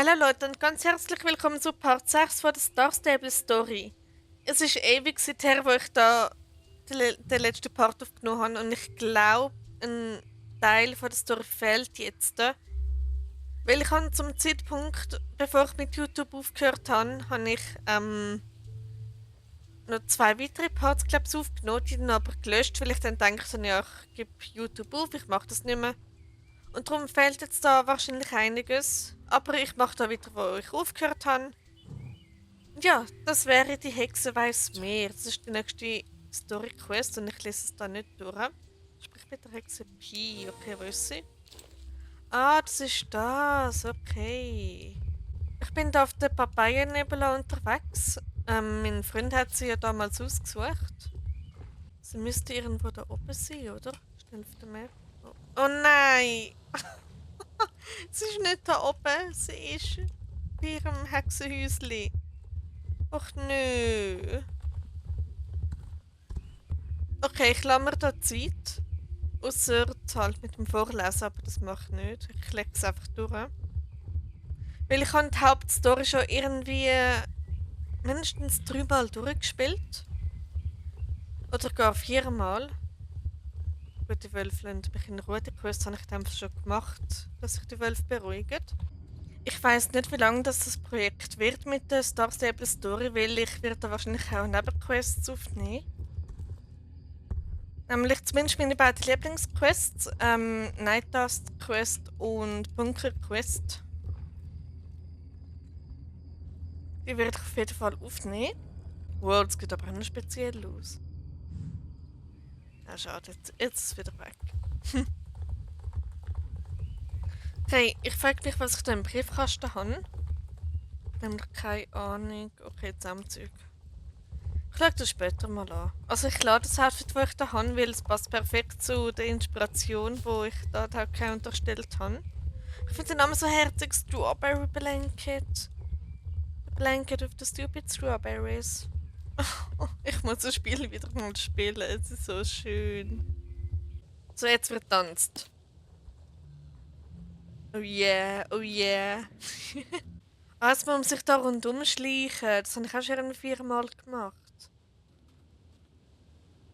Hallo Leute und ganz herzlich willkommen zu Part 6 von der Star Stable Story. Es ist ewig seither, wo ich da den letzten Part aufgenommen habe und ich glaube, ein Teil von der Story fehlt jetzt. Weil ich habe zum Zeitpunkt, bevor ich mit YouTube aufgehört habe ich noch zwei weitere Parts, glaube ich, aufgenommen, die dann aber gelöscht, weil ich dann dachte, ja, ich gebe YouTube auf, ich mache das nicht mehr. Und darum fehlt jetzt da wahrscheinlich einiges. Aber ich mache da wieder, wo ich aufgehört habe. Ja, das wäre die Hexe weiß mehr. Das ist die nächste Story Quest und ich lese es da nicht durch. Sprich mit der Hexe Pi. Okay, wo ist sie? Ah, das ist das. Okay. Ich bin da auf der Papayennebula unterwegs. Mein Freund hat sie ja damals ausgesucht. Sie müsste irgendwo da oben sein, oder? Schnell auf der Map. Oh, oh nein! Sie ist nicht da oben. Sie ist bei ihrem Hexenhäuschen. Ach nö. Okay, ich lasse mir da Zeit. Außer halt mit dem Vorlesen, aber das mache ich nicht. Ich lege es einfach durch. Weil ich habe die Hauptstory schon irgendwie mindestens dreimal durchgespielt. Oder gar viermal. Gut, die Wölfe lassen mich in Ruhe. Die Quest habe ich dann schon gemacht, dass sich die Wölfe beruhigen. Ich weiß nicht, wie lange das Projekt wird mit der Star Stable Story, weil ich werde da wahrscheinlich auch Nebenquests aufnehmen. Nämlich zumindest meine beiden Lieblingsquests, Night Dust Quest und Bunker Quest. Die werde ich auf jeden Fall aufnehmen. Wow, das geht aber auch noch speziell aus. Ja, schade, jetzt ist es wieder weg. Okay, ich frage mich, was ich da im Briefkasten habe. Nämlich keine Ahnung. Okay, Zusammenzeug. Ich schaue das später mal an. Also ich lade das Outfit, das ich da habe, weil es passt perfekt zu der Inspiration, die ich da den Account erstellt habe. Ich finde den Namen so herzig, Strawberry Blanket. A Blanket of the Stupid Strawberries. Ich muss das Spiel wieder mal spielen, es ist so schön. So, jetzt wird tanzt. Oh yeah, oh yeah. Jetzt muss man sich da rundum schleichen. Das habe ich auch schon irgendwie viermal gemacht.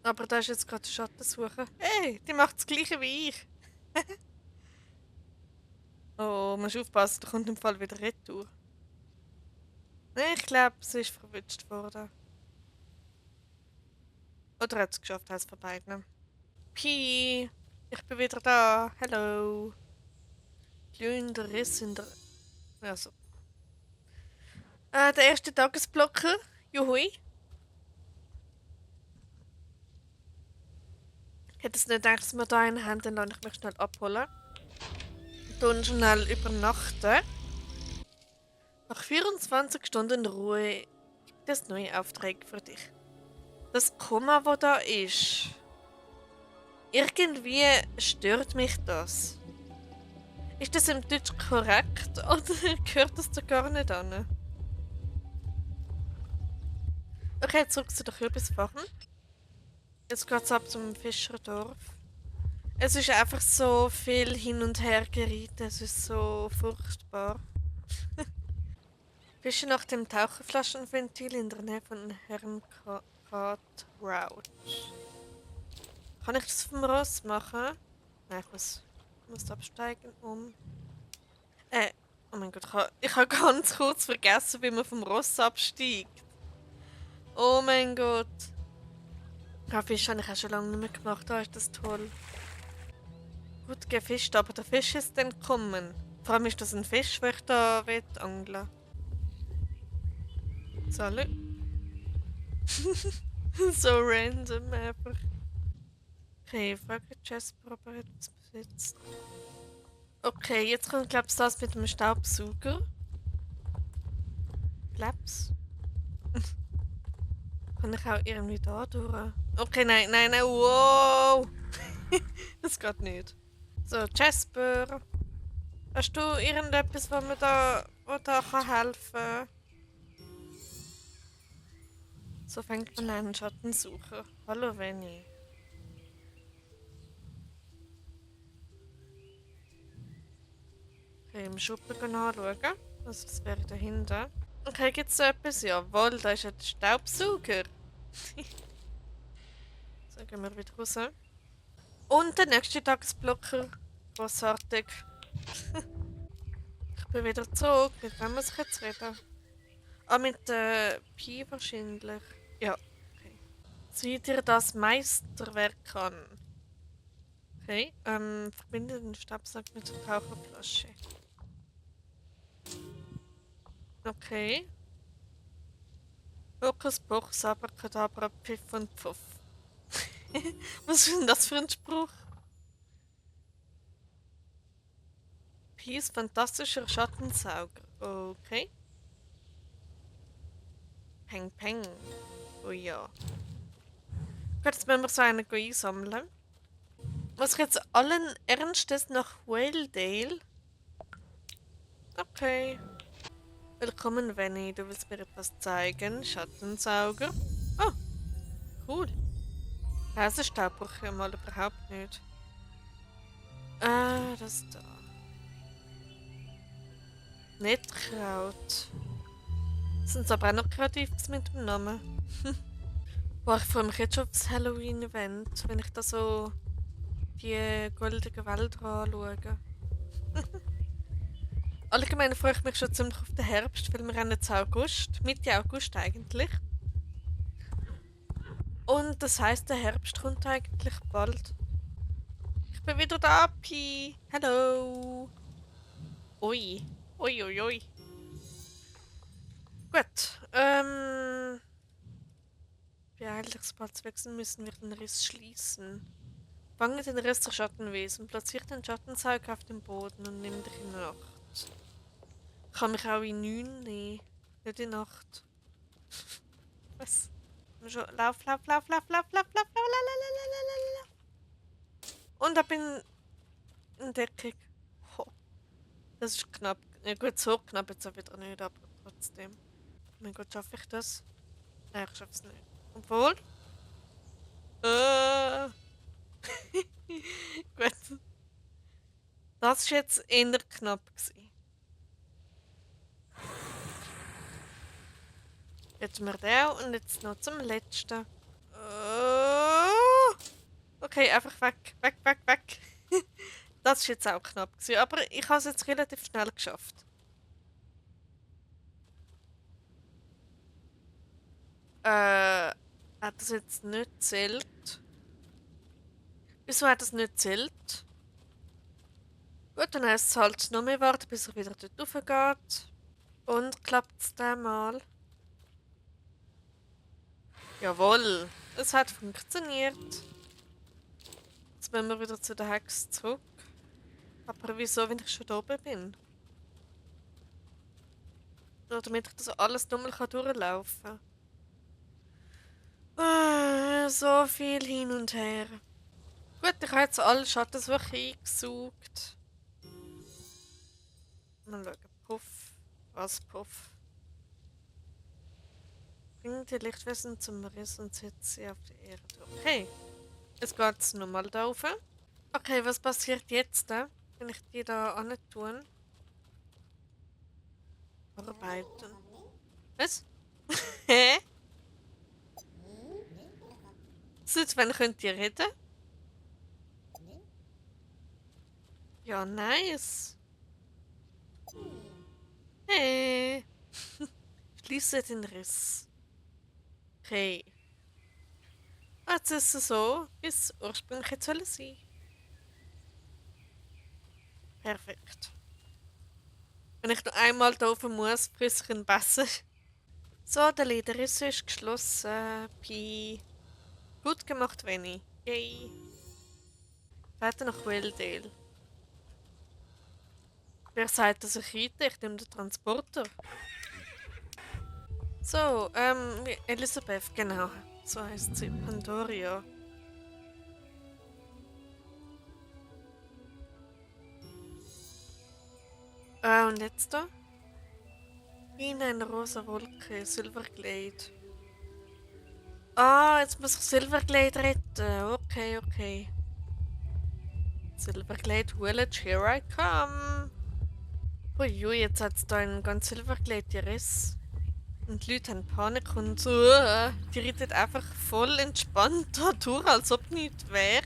Aber da ist jetzt gerade Schattensuche. Hey, die macht das gleiche wie ich. Oh, musst aufpassen, da kommt im Fall wieder Retour. Nee, ich glaube, sie ist verwünscht worden. Oder hat es geschafft, eins von beiden. Pi, ich bin wieder da. Hello. Glühender Riss in der... Also. Der erste Tagesblocker. Juhui. Hätte es nicht gedacht, dass wir da einen haben, dann lasse ich mich schnell abholen. Dann schnell übernachten. Nach 24 Stunden Ruhe gibt es neue Aufträge für dich. Das Komma, wo da ist. Irgendwie stört mich das. Ist das im Deutsch korrekt oder gehört das da gar nicht an? Okay, zurück zu den Kürbisfachen. Jetzt geht's ab zum Fischerdorf. Es ist einfach so viel hin und her gerieten. Es ist so furchtbar. Fische nach dem Taucherflaschenventil in der Nähe von Herrn Route. Kann ich das vom Ross machen? Nein, ich muss absteigen, oh mein Gott, ich habe ganz kurz vergessen, wie man vom Ross absteigt. Oh mein Gott. Ja, Fisch habe ich auch schon lange nicht mehr gemacht, da ist das toll. Gut gefischt, aber der Fisch ist entkommen. Vor allem ist das ein Fisch, den ich da angeln will. Salut. So random einfach. Okay, frage Jasper, ob er etwas besitzt. Okay, jetzt kommt, glaube ich, das mit dem Staubsauger. Glaub's. Kann ich auch irgendwie da durch? Okay, nein, nein, nein, wow! Das geht nicht. So, Jasper. Hast du irgendetwas, wo da kann helfen? So fängt man einen Schattensucher. Hallo, Venny. Okay, im Schuppen anschauen. Also das wäre da hinten. Okay, gibt es so etwas? Jawohl, da ist ja der Staubsauger. So, gehen wir wieder raus. Und der nächste Tagesblocker. Grossartig. Ich bin wieder zurück. Mit wem muss ich jetzt reden? Ah, mit Pi wahrscheinlich. Ja, okay. Sieh dir das Meisterwerk an. Okay, verbinde den Staubsauger mit der Taucherflasche. Okay. Hokus Pokus, Abracadabra, Piff und Puff. Was ist denn das für ein Spruch? Pies fantastischer Schattensauger. Okay. Peng Peng. Oh ja. Gut, jetzt müssen wir so einen einsammeln. Muss ich jetzt allen Ernstes nach Whaledale? Okay. Willkommen, Venny. Du willst mir etwas zeigen. Schattensauger. Oh, cool. Käsestaub brauche ich ja mal überhaupt nicht. Das da. Nettkraut. Sind aber auch noch kreativ mit dem Namen. Boah, ich freue mich jetzt schon auf das Halloween-Event, wenn ich da so die goldenen Wälder anschaue. Allgemein freue ich mich schon ziemlich auf den Herbst, weil wir haben jetzt August, Mitte August eigentlich. Und das heisst, der Herbst kommt eigentlich bald. Ich bin wieder da, Pi. Hallo. Ui. Ui, ui, ui. Gut. Beeilungsplatz wechseln müssen wir den Riss schließen. Fange den Rest der Schattenwesen, platziere den Schattensauger auf dem Boden und nimm dich in Acht. Ich kann mich auch in 9 nehmen, nicht in 8. Was? Schon, lauf, lauf, lauf, lauf, lauf, lauf, lauf, lauf, lauf. Und da bin in Deckung. Ho. Das ist knapp. Ja gut, so knapp jetzt auch wieder nicht, aber trotzdem. Oh mein Gott, schaffe ich das? Nein, ich schaffe es nicht. Obwohl? Äh. Gut. Das war jetzt eher knapp gewesen. Jetzt wir den und jetzt noch zum letzten. Okay, einfach weg, weg, weg, weg. Das war jetzt auch knapp gewesen, aber ich habe es jetzt relativ schnell geschafft. Hat das jetzt nicht zählt? Wieso hat das nicht zählt? Gut, dann heisst es halt noch mehr warten, bis er wieder dort rauf geht. Und klappt es dann mal? Jawohl, es hat funktioniert. Jetzt müssen wir wieder zu der Hex zurück. Aber wieso, wenn ich schon da oben bin? Nur damit ich das alles nochmal durchlaufen kann. So viel hin und her. Gut, ich habe jetzt alle Schattensuche eingesaugt. Mal schauen. Puff. Was Puff? Bring die Lichtwesen zum Riss und setz sie auf die Erde. Okay. Jetzt geht es nochmal da rauf. Okay, was passiert jetzt, wenn ich die da an tun? Arbeiten. Was? Hä? Seit wann könnt ihr reden? Ja, nice. Hey. Schließe den Riss. Okay. Jetzt ist es so, wie es ursprünglich hätte sollen sein. Perfekt. Wenn ich noch einmal da oben muss, friss ich ihn besser. So, der Lederriss ist geschlossen. Pi. Gut gemacht, Venny. Yay. Weiter nach Whaledale. Wer sagt, dass ich reite? Ich nehme den Transporter. So, Elisabeth, genau. So heißt sie. Pandoria. Und jetzt da? Wie in einer rosa Wolke, Silverglade. Ah, jetzt muss ich Silverglade retten. Okay, okay. Silverglade Village, here I come. Uiui, jetzt hat es da einen ganz silbergelegten Riss. Und die Leute haben Panik und so, die reiten einfach voll entspannt da durch, als ob nichts wäre.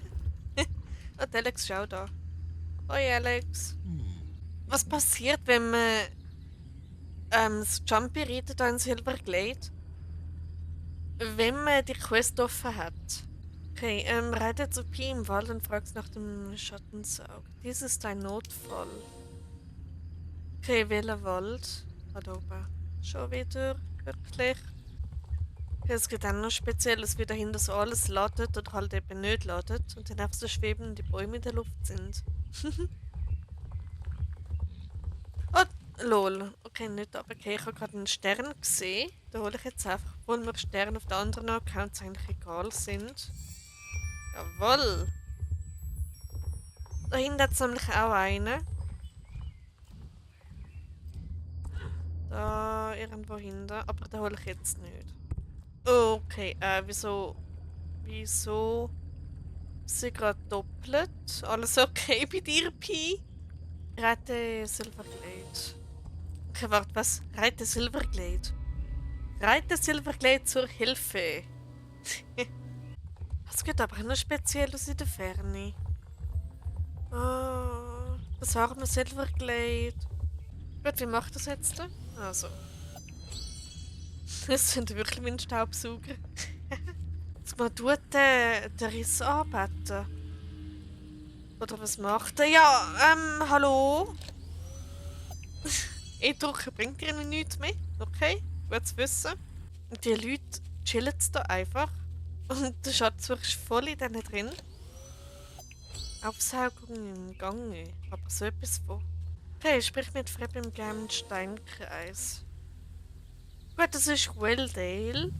Und Alex, schau da. Hoi Alex. Was passiert, wenn man das Jumpy reitet da in Silverglade? Wenn man die Quest offen hat. Okay, reite zu Pi im Wald und fragst nach dem Schattensaug. Dies ist ein Notfall. Okay, welcher Wald? Da oben. Schon wieder, wirklich. Okay, es gibt auch noch Spezielles, wie dahinter so alles ladet oder halt eben nicht ladet und dann einfach so schwebende Bäume in der Luft sind. Oh, lol. Okay, nicht aber okay, ich habe gerade einen Stern gesehen. Da hole ich jetzt einfach, obwohl mir Sterne auf den anderen Accounts eigentlich egal sind. Jawoll! Da hinten hat es nämlich auch einen. Da irgendwo hinten, aber den hole ich jetzt nicht. Okay, wieso? Wieso? Sie gerade doppelt? Alles okay bei dir, Pi? Rette Silverglade. Okay, warte, was? Rette Silverglade. Reite Silverglade zur Hilfe. Es geht aber noch speziell aus in der Ferne. Oh, das arme Silverglade. Gut, wie macht das jetzt? Also. Das sind wirklich wie ein Staubsauger. Jetzt mal tut der Riss anbeten. Oder was macht er? Ja, hallo? E-Drucker bringt irgendwie nichts mehr. Okay, gut zu wissen. Und die Leute chillen da einfach. Und der Schatzsucher ist voll in denen drin. Aufsaugung im Gange. Aber so etwas von. Okay, sprich mit Fred im geheimen Steinkreis. Gut, das ist Welldale.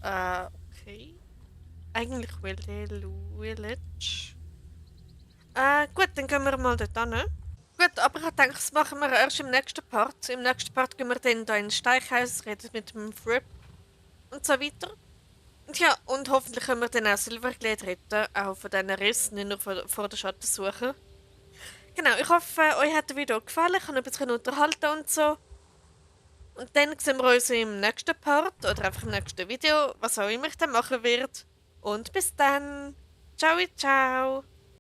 Okay. Eigentlich Welldale Village. Gut, dann gehen wir mal dort hin. Gut, aber ich denke, das machen wir erst im nächsten Part. Im nächsten Part gehen wir dann da in Steichhaus, reden mit dem Fripp und so weiter. Und ja, und hoffentlich können wir dann auch Silverglade retten, auch von diesen Rissen, nicht nur vor der Schattensuche. Genau, ich hoffe, euch hat das Video gefallen, ich habe ein bisschen unterhalten und so. Und dann sehen wir uns im nächsten Part oder einfach im nächsten Video, was auch immer ich dann machen werde. Und bis dann. Ciao, ciao.